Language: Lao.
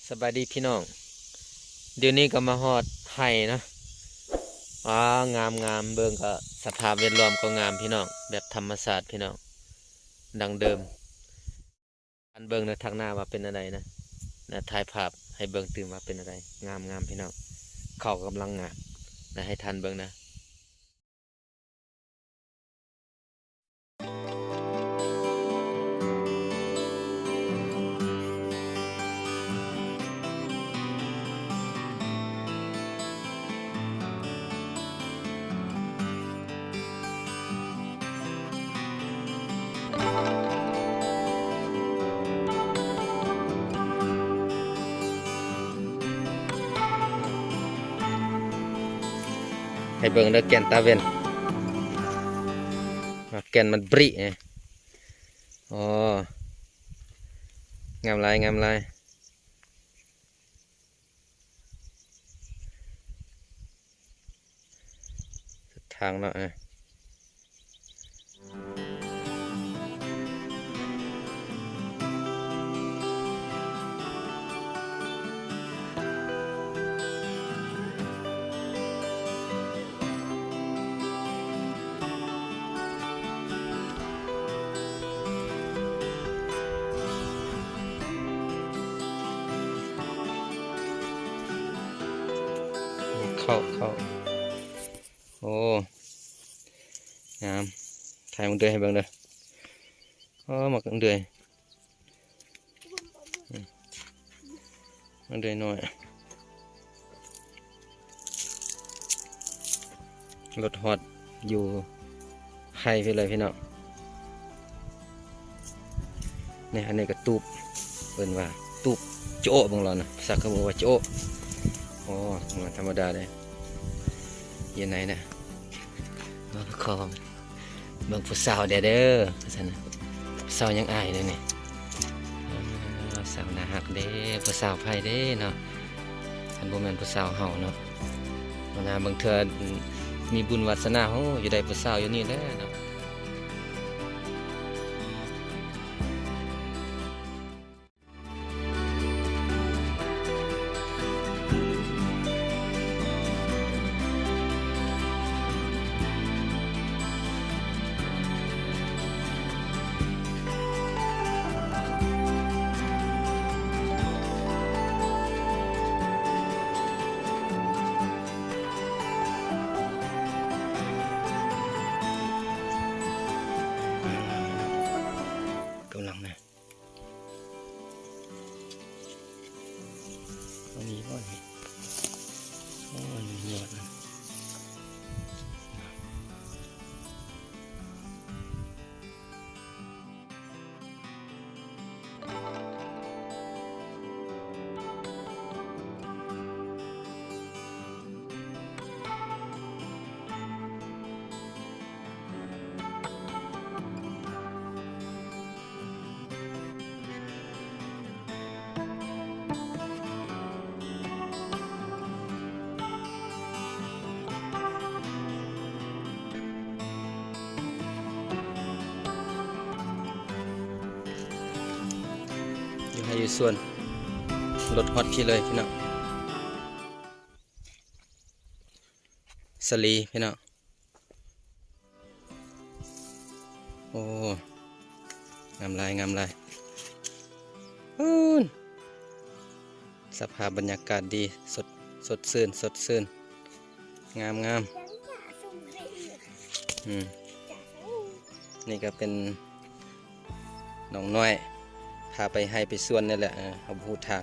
ສະບາຍດີພີ່ນ້ອງ, ດຽວນີ້ກໍມາຮອດໄຮ່ເນາະ. ວ້າ ງາມໆ ເບິ່ງກໍສະພາບແວດລ້ອມກໍງາມພີ່ນ້ອງ, ແບບທຳມະຊາດພີ່ນ້ອງ, ດັ້ງເດີມ. ທ່ານເບິ່ງນະ ທາງໜ້າວ່າເປັນແນວໃດນະ, ນະ ຖ່າຍພາບໃຫ້ເບິ່ງຕື່ມວ່າເປັນແນວໃດ. ງາມໆ ພີ່ນ້ອງ, ເຂົ້າກຳລັງງາມນະ, ໃຫ້ທ່ານເບິ່ງນະ. ໃຫ້ເບິ່ງເດີ ແກ່ນຕາເວັນ, ແກ່ນມັນບຣິ. ອໍ ງາມຫຼາຍ ງາມຫຼາຍ. ສຸດທາງເນາະ. ເຂົ້າ ເຂົ້າ. ໂອ້ ງາມ, ຖ່າຍມັນເດືອຍໃຫ້ເບິ່ງເດີ. ອໍ ໝາກເດືອຍ ອືມ ມັນເດືອຍນ້ອຍ. ລົດຮອດຢູ່ໄຮ່ພີ້ເລີຍພີ່ນ້ອງ. ນີ້ ອັນນີ້ກໍຕູບ ເອີ້ນວ່າຕູບໂຈະ ເບິ່ງລາວນະ, ພາສາເຂົາເອີ້ນວ່າໂຈະ. ອໍ ບໍ່ທຳມະດາເດ້ ຢູ່ໃນນະ. ມາຂໍເບິ່ງຜູ້ສາວແດ່ເດີ ວ່າຊັ້ນນະ, ຜູ້ສາວຍັງອາຍເດ້ນີ້. ເອີ ສາວໜ້າຮັກເດ້, ຜູ້ສາວໃຜເດ້ເນາະ ຄັນບໍ່ແມ່ນຜູ້ສາວເຮົາເນາະ. ນະ ບາງເທື່ອມີບຸນວາສະໜາ ໂອ້ ຢູ່ໄດ້ຜູ້ສາວຢູ່ນີ້ແຫຼະເນາະ. ກຳລັງນະ ອັນນີ້ບໍ່ນີ້ ໂອ້ ອັນນີ້ຍອດນະ. ຢູ່ໄຮ່ຢູ່ສວນ ລົດຮອດພີ້ເລີຍພີ່ນ້ອງ. ສາລີພີ່ນ້ອງ. ໂອ້ ງາມຫຼາຍ ງາມຫຼາຍ. ປູ້ນ ສະພາບບັນຍາກາດດີ ສົດ ສົດຊື່ນ ສົດຊື່ນ ງາມ ງາມ. ອືມ ນີ້ກໍເປັນ ນ້ອງນ້ອຍ ພາໄປໄຮ່ໄປສວນນີ້ແຫຼະ. ເອີ ເຮົາບໍ່ຮູ້ທາງ